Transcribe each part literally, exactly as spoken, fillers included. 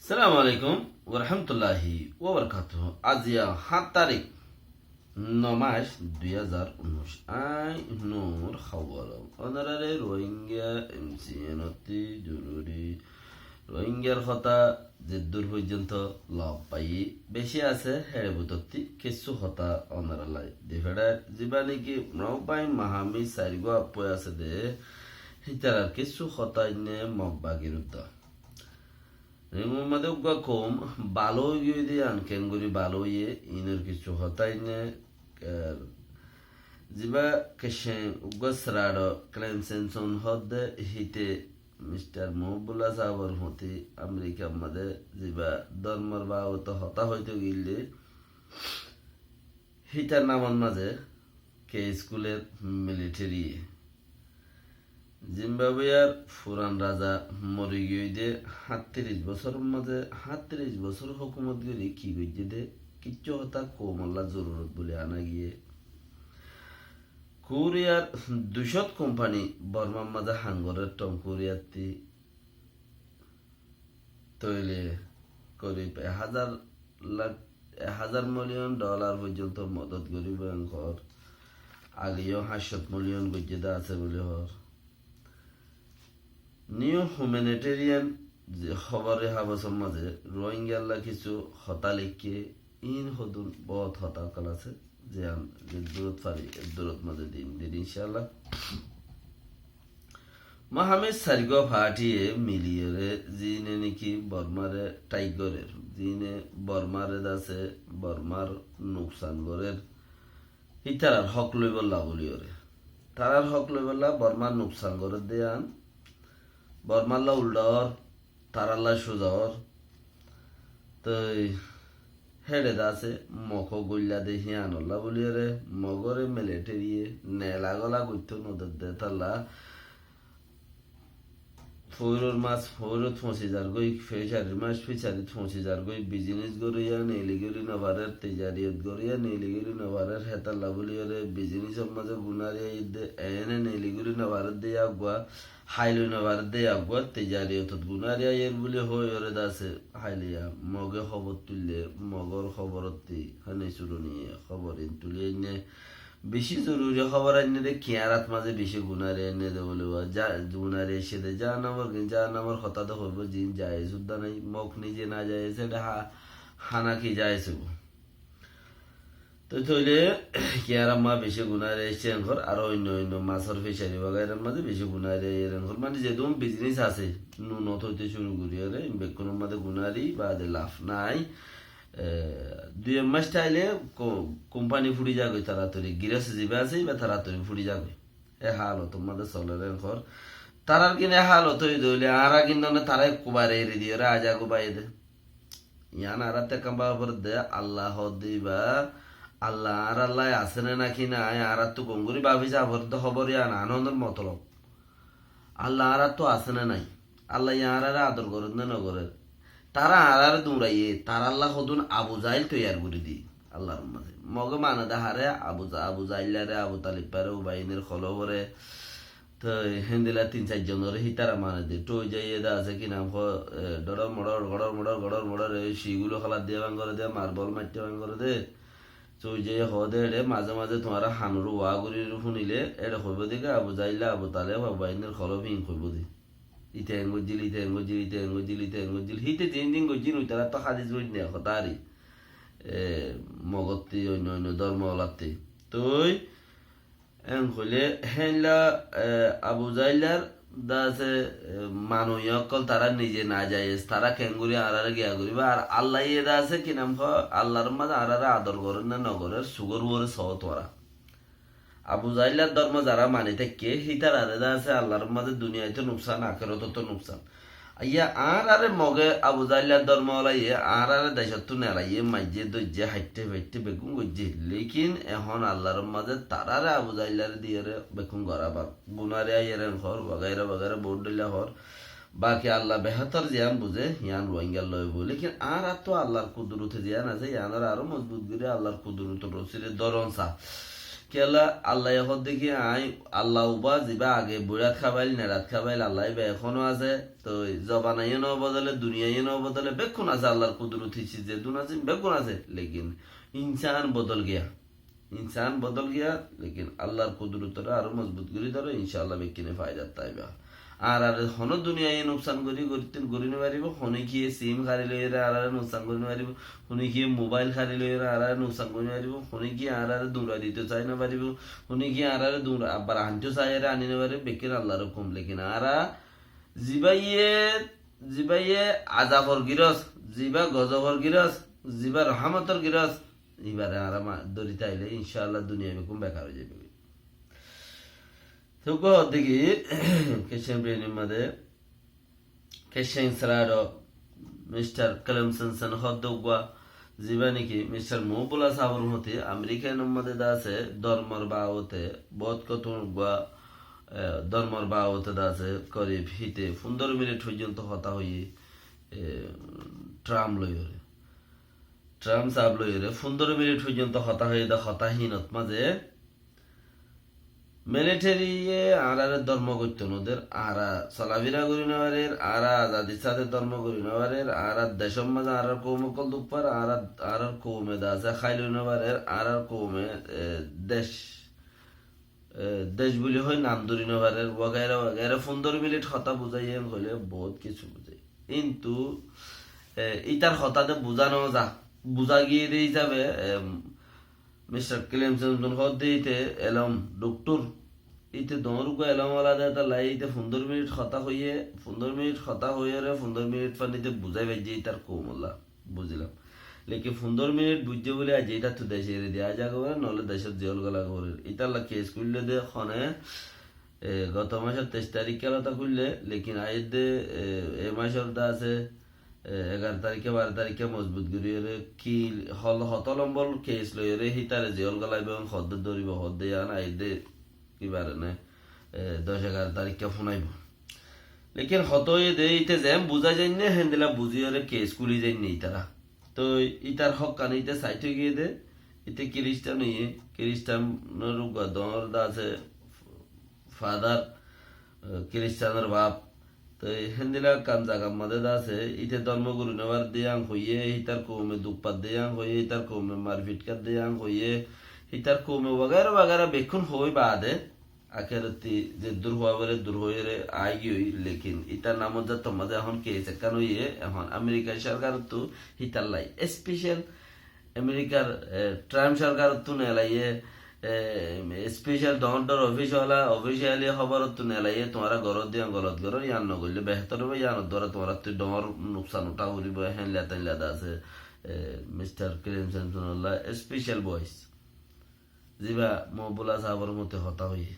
Assalamu alaikum warahmatulláhi wabarakátuhu. Aijja háñt tarík, no mac, dui házar unnúic. Añí Nur Hawalom. Ónorare Rohingya M C N ottú zoruri Rohingyar hotá zeddúr foijjonto lof faiyí beci asé, héçe bútottú kessú hotá ónorallá difeçair, zibá niki Mrok bái Mahamir sairgúa appói asé dé, hítarar kessú hotá ainné Mog bagir uddá. Rimor mazé uggúa koum bála óigiyoi dé, yián keéngorí bála óiye, iínor kessú hotá ainné, er, zibá kessú uggúa sráço Clem Senson hoódde, híte Mistar Mohibullah sábor foti Amerikar mazé zibá dórmor babote hotá hoito gilde, hítar namor mazé ke iskuler militariye. Zimbabweyar furan raza mori giyói dé, háñttiríc bosóror mazé, háñttiríc bosór hókumot gorí ki goijjé dé, kiccú hotá koumolla zorurot buli ana giyé. Kuriyar ducót kumpani Bormar mazé ham gorér, Tom Kuriyattí. Tóile korib ek házar lak, ek házar miliyon dholar foijjonto modot goríbo en hoór. Age yó háñt cót miliyon goijjé dé asé buli hoór. New Humanitarian ze hóbor, e hóbor mazé Rohingyalla kissú hotá leikké, iín hodún bout hotá ókkol asé, ze an, ze durot fari, e durot mazé dim, dim, incállah. Mahamir sairgúa faátiye miliyóre ziíne niki Bormare tháik gorér, ziíne Bormare dase Bormar nuksan gorér, hítarar hók loibolla buliyóre. Tarár hók loibolla Bormar nuksan gorér dé yián, Bormalla uldha ór, tarálla cúza ór. Toi héçe dase Mogó goilla dé híanolla buliyóre, Mogóre militariye nela gola goittó nodedde tálla. Foóiror mas foóirot foñsi zargói, ficarir mas ficarit foñsi zargói, bizinis goróiya neili goli nofarér, tijariyot goróiya neili goli nofarér, hétalla buliyóre bizinisor mazé gunári aiyér dé, eéne neili goli nofarér dé yá eggúa, háiloi nofarér dé yá eggúa, tijariyotot gunári aiyér buli hoóiyoré dase háiliya. Mogé hóbor tuille, Mogór hóborottí, háne suruniye hóbor iín tuli ainné. Bicí zoruri hóbor ainné dé, kiáñrat mazé bicí gunári ainné dé bóliba, za-, gunári aiccé dé, jahannamor gin, jahannamor hotá dé hoibo, ziín jayes uddá nái, Mog nize najayes, éçe há-, hána ki jayes óibo? Toi tóile kiáñrat mazé bicí gunári aiccé en hoór, aró oinno oinno masór fisari wagairar mazé bicí gunári aiyér en hoór, mani zedún bizinis asé, nunot óite cúru goríyoré, bekkúnor mazé gunári, baade laf nái. E, dui ek mac táile ko-, kumpani fúçi zagói taratori, girósi zibá asé, ibá taratori fúçi zagói. E hálotor mazé solér en hoór. Tarár gin e hálot óiye dé óile, añára gin none tará ekkubare eri diyóre aza gó baiyé dé. Yián añárattú ekkán báfa foredde, Alla hoódde ibá, Alla añárallá asé né náki nái, añárattú gom gorí báfi saá foredde hóbor yián, añár honór motolob. Alla añárattú asé né nái? Allaye añáráre ador gorér né nogorér? Tará añáráre duñraiyé, tarálla hodún Abu Zail toiyar gorí diyé. Allar ummate. Mogé mane de hare Abu Za-, Abu Zailláre, Abu Talibbáre, Ubainir kolóbore. Toi héndilla tin sair zonoré hítara mane de. Toi zaiyé de asé ki nam hoó, e, dhodhor modhor, godhor modhor, godhor modhor, e, cigulo holat diya bangore de, marbol maitta bangore de. Toi zaiyé hoó de, eçe maze maze tuáñra hanuré wa gorí fúnile, eçe hoibó de ki Abu Zailla, Abu Taleb, Abu Bainir kolob hín hoibó de. Ite en goijjíl, ite en goijjíl, ite en goijjíl, ite en goijjíl. Híte tin din goijjíl, uitarattú hádis goijjíl, hotá ari. E, mogottí, oinno oinno dormo olattí. Toi, en hoilé, hénla, e, Abu Zaillar dase, e, manoiya ókkol tará nize najayes, tará keéngorí añáráre giya goríba. Ar Allaye dase ki nam hoó, Allar maze añáráre ador gorér né nogorér, sugór uore soó tuáñra. Abu Zaillar dormo zará mani táikke, hítararé dase Allar maze duniyaittú nuksan, akérotottú nuksan. Aiya, añáráre Moge Abu Zaillar dormo olaye, añáráre decottú nelaiyé, maijjé, doijjé, haitte, faitte, beggún goijjé. Lekin ehón Allar maze taráre Abu Zaillaré diyére beggún gorá baf. Gunare aiyér en hoór, wagaira wagaira bout dhoilla hoór. Baki Alla behétor ziyán buzé, yían Ruáingar loi óibo. Lekin añárattú Allar kudurote ziyán asé, yíanore aró mozbut gorí Allar kudurotor rosíre dóron sa. Kiyólla Allaye hoódde ki, aññí Allah uba, zibá age buirat hábail, nerat hábail, Allah íba ehóno asé. Toi zobanaiyó no bodole, duniyaiyó no bodole, bekkún asé Allar kudurot hísi zedún asé, bekkún asé. Lekin insán bodol giya. Insán bodol giya, lekin Allar kudurotoré aró mozbut gorí dóro, incállah bekkúne faidat táiba. Añárare honó duniyaiye nuksan gorí, gorí, gorí no faribó, honíkiye sim hári loiyóre añárare nuksan gorí no faribó, honíkiye mobail hári loiyóre añárare nuksan gorí no faribó, honíkiye añárare duñrai dito sai no faribó, honíkiye añárare duñrai abbar añto saiyóre aní no faribó, bekkún Allar hukum. Lekin añára zibáye, zibáye azafor girós, zibá gozofor girós, zibá rohámotor girós, íbare añára ma-, dóri táile incállah duniyai bekkún bekar ói zaibói. Tóu uggúa hoódde ki, Christian Brain or mazé, Christian Srado, Mistar Clem Sensen hoódde uggúa, zibá niki Mistar Mohibullah sábor moti Amerikan or mazé de asé, dormor babote, bout kotún uggúa, e, dormor babote de asé, korib híte fundoro minit foijjonto hotá hoiyé, e, Trump loiyóre. Trump sáb loiyóre fundoro minit foijjonto hotá hoiyé de hotá hínot mazé, militariye añárare dormo goitto no der, añára solafira gorí no farir, añára azadir sáte dormo gorí no farir, añárar decór mazé añárar koum ókkol duk far, añára, añárar koume de asé hái loi no farir, añárar koume, e, dec, e, dec buli hoi nam dóri no farir, wagaira wagaira. Fundoro minit hotá buzáiye hoilé bout kessú buzái. Kintu, e, ítar hotá de buzá no za, buzá giyé de hísabe, e, Mistar Clem Sensen hoódde íte elóm, doktor. Íte doñr uggúa elóm ola de, talla íte fundoro minit hotá hoiyé, fundoro minit hotá hoiyóre, fundoro minit fán íte buzái faijjé ítar koumolla, buzilam. Lekin fundoro minit buijjé buli aijja ítattu dec eri diya zagói, noóle decót ziyól gola gorir. Ítalla kes kúille de hone, e, goto macór teic tarikká lota kúille, lekin aiyér de, e, e macór de asé, e, egaro tarikká, baro tarikká mozbut goríyore ki hol-, hoto lombor kes loiyore hítare ziyól golaibó, hoddé dóribo, hoddé yián aiyér de, ki barene, e, doc egaro tarikká fúnaibo. Lekin hoto óiye de, íte zeén buzái zainné, héndilla buzíyore kes kúli zainné ítara. Toi ítar hókkan íte said ói giyé de, íte Kiristan óiye, Kiristanor uggúa doñr de asé, fadar, e, Kiristanor baf. Toi héndilla ekkán zagar mazé de asé, íte dormo gorí no far de yián hoiyé, hítar koume duk far de yián hoiyé, hítar koume marfit kar de yián hoiyé, hítar koume wagaira wagaira bekkún hoi baade, akerotti zeddúr hoó fare eddúr hoiyóre aigiyói, lekin ítar namot zattór mazé ehón kes ekkán óiye, ehón Amerikar sorkarottu hítalla especial Amerikar, e, Trump sorkarottú nelaiyé, e, special doñr doñr office ola, officially hóborottú nelaiyé, tuáñra goródde yián golot gorór, yián nogoillé behétor óibo, yiánor duara tuáñrattú doñr nuksan uthá foribó, héndilla téndilla de asé, e, Mistar Clem Sensen olla special voice. Zibá Mohibullah sábor moti hotá hoiyé.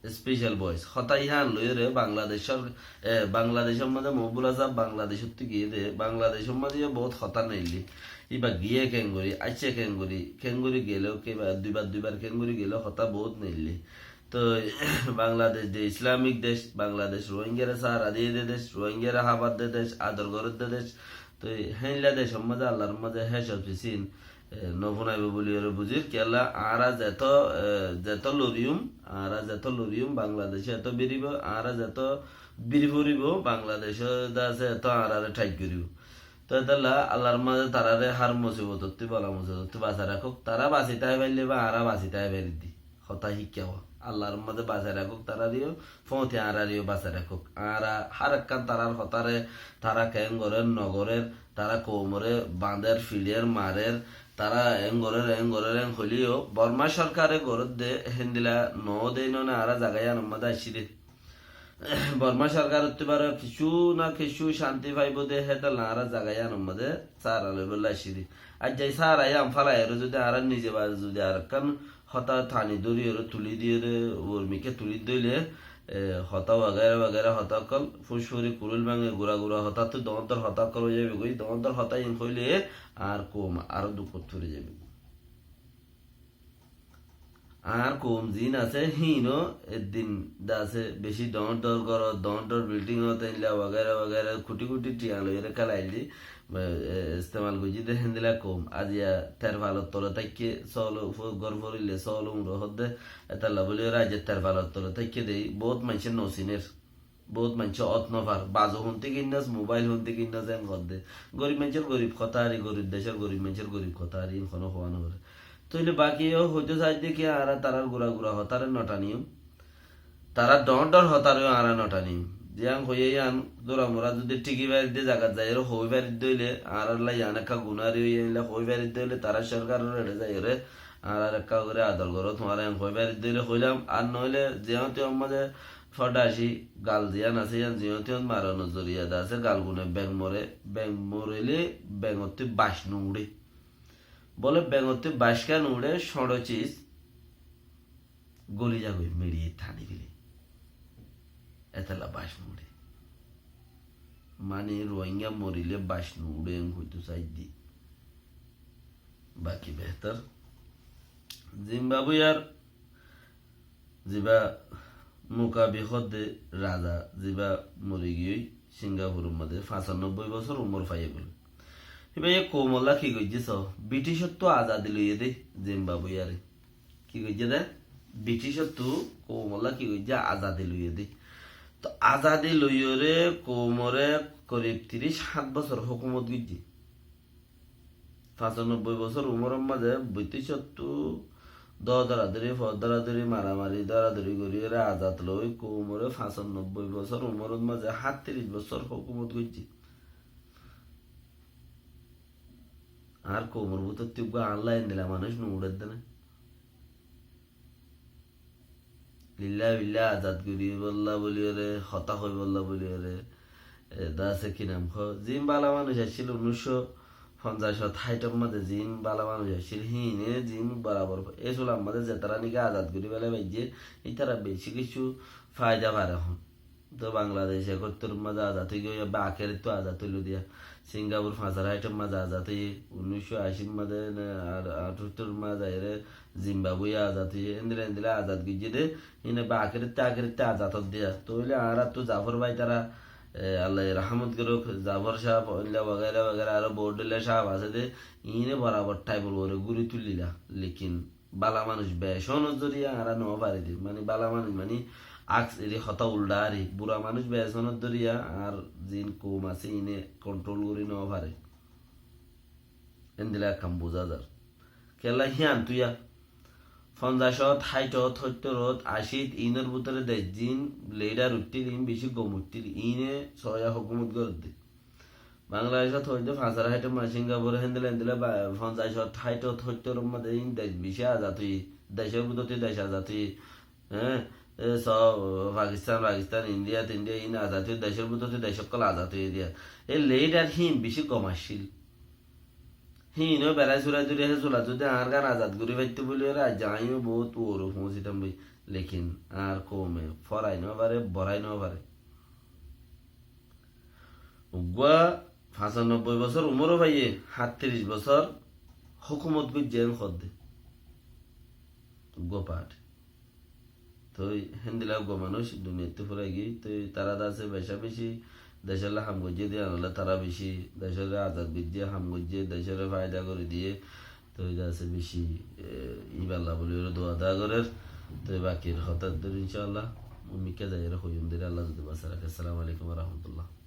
Special voice. Hotá yián loiyóre Bangladecor, e, Bangladecor mazé Mohibullah sáb Bangladecottu giyé de, Bangladecor mazé yó bout hotá neillé. Íba giyé keéngorí, aiccé keéngorí, keéngorí gelé, keibar duibar duibar keéngorí gelé hotá bout neillé. Toi Bangladec de Islamik dec, Bangladec Rohingyare sahara diyé de dec, Rohingyare hábar de dec, ador gorér de dec. Toi héndilla decor mazé Allar mazé hécot fisín e, no fúnaibo buli ore buzir, kiyólla añára zeto, e, zeto loriyum, añára zeto loriyum, Bangladece eto biribo, añára zeto biri foribo, Bangladece de asé eto añárare thaik goribo. Toi etolla Allar mazé tarare hár musibotottú, bala musibotottú basai rakók, tara basi tái faille ba añára basi tái fariddi. Hotá hikká hoó. Allar mazé basai rakók tarareyó, fóñti añárareyó basai rakók. Añára hár ekkán tarar hotáre, tara keén gorér, nogorér, tara koumoré bañder, fiçer, marer, tara eén gorér, eén gorér, eén hoileyó, Borma sorkare gorédde héndilla noó de, ínone añára zaga yíanor mazé aiccí de. Borma sorkarottú baro kissú na kissú cánti faibo de, hétolla añára zaga yíanor mazé sára loibolla aiccí de. Aijja sára yían félaiyoré zodi añára nize bade zodi arekkán hotá tani dóriyoré tulí diyoré, urmikká tulí dóile, e, hotá wagaira wagaira hotá ókkol, fúcfuri kurúil báñge gura gura hotáttu doñr doñr hotá ókkol ói zaibogói, doñr doñr hotá iín hoilé añár koum aró dukót fori zaibogói. Añár koum ziín asé, híinó eddin de asé, bicí dhoóñr dhoóñr górot, dhoóñr dhoóñr bildhingót, éilla wagaira wagaira, kuthí kuthí thiañ loiyóre kélaildi, e, e, estemal goijjé dé héndilla koum. Aziya terfalor tole táikke, sóol fo-, gór foríle sóol uñçe hoódde, étalla bóli óre aziya terfalor tole táikke dé, boóut maincé nosiner. Boóut maincé ót nofar, bazu honti kinnas, mobail honti kinnas, en hoódde. Gorib maincór gorib hotá ar, gorib decór gorib maincór gorib hotá ar, iín honó hoá noforé. Tóile baki yó hoitó saidde ki, añára tarár gura gura hotáre notaniyum. Tarár dhoóñr dhoóñr hotáre yó añára notaniyum. Ziyán hoiyé yían, dóra mora zudi thíki faridde zagat zaiyóre hoói faridde óile, añárálla yían ekká guná ar, yían hoói faridde óile, tarár sorkaror eçé zaiyóre, añárar ekká gorí ador goró, tuáñra en hoói faridde óile hoóilam, ar noóile ziyán tuiyán mazé Fodhaci gal ziyán asé, yían ziyót yían maronor zoriya de asé, galgune beng more, beng morile bengottú bac no uçé. Bóle bengottú bac kiyá no uçé, cóñço cis góli zagói, meçiye tani fele. Étella bac no uçé. Mani Rohingya morile bac no uçé, en hoitó saidde. Baki behtor. Zimbabweyar ziba Mugabe hoódde raza, ziba mori giyói Singapuror mazé, fañsanobboi bosór umor faiyé bóle. Híba yé koumolla ki goijjé só, Briticottú azadi loiyé dé Zimbabweyare. Ki goijjé dé? Briticottú koumolla ki goijjé, azadi loiyé dé. Tó azadi loiyóre koumore korib tiríc háñt bosór hókumot goijjé. Fañsanobboi bosór umoror mazé Briticottú dór dóradóri, fór dóradóri, maramari dóradóri goríyore azad loi koumore fañsanobboi bosór umoror mazé háñttiríc bosór hókumot goijjé. Añár koumor bútottú eggúa añálla endilla manúic no uçédde né? Lilla billa azad goríbolla bóliyoré, hotá hoibolla bóliyoré, e, de asé ki nam hoó, ziín bála manúic accíl unnúiccó fonzaic háitor mazé ziín bála manúic accíl, híine ziín borabor e sular mazé zetará niki azad gorí félai faijjé, ítara bicí kessú faida fare ehón. Tó Bangladec ekóttoror mazé azad ói giyói, ba akérottú azad óilo diya. Singapur fañsar háitor mazé azad óiye, unnúiccó acir mazé ne, ar aṭáttoror mazé aiyóre Zimbabwe azad óiye, endilla endilla azad goijjé dé, híine ba akérottú akérottú azad ódde diya. Tóile añárattú Zafor bái tara, e, Allaye rahámot gorók, Zafor sáb, óilla wagaira wagaira aró bout dhoilla sáb asé dé, iíne borabor thaibol uore gúri tullíla. Lekin bála manúic beecónor zoriya añára no fari dé. Mani bála manúic mani aks eri hotá uldha ari. Bura manúic beecónor zoriya añár ziín koum asé iíne kontrol gorí no fare. Endilla ekkán buzá zar. Kiyólla hían tuiya fonzaicót, háitot, hóittorot, acit iínor bútore dec ziín lidar uiththíl, iín bicí gom uiththíl, iíne soya hókumot gorédde. Bangladecót hoóidde fañsar háitor mazé, Singapur héndilla héndilla ba-, fonzaicót háitot hóittoror mazé iín dec bicí azad óiye, decór bútottú dec azad óiye. Hé, e sob Pakistan, Pakistan, Indiya, Tindiya, iín azad óiye, decór bútottú dec ókkol azad óiye diya. E lidar híin bicí gom accíl. Híinó berai surai duri hé sulat zudi añárgán azad gorí faittó bóliyoré aijja aññí yó bout uore foóñsitam boi. Lekin añár koume forai no fare, borai no fare. Uggúa fañsanobboi bosór umór faiyé, háñttiríc bosór hókumot goijjé en hoódde. Uggúa paáñti. Toi héndilla uggúa manúic duniyaittú fúrai giyói. Toi tará de asé beca beci decólla ham goijjé de, yíanolla tará beci decóre azad goijjé, ham goijjé, decóre faida gorí diyé. Toi de asé beci, e, íballa bóli óre dua daa gorér. Toi bakir hotá dóri incállah, ummikká zaiyóre hoiyum dóri, Allah zudi basai raké. Assalamu alaikum wa rahmatullah.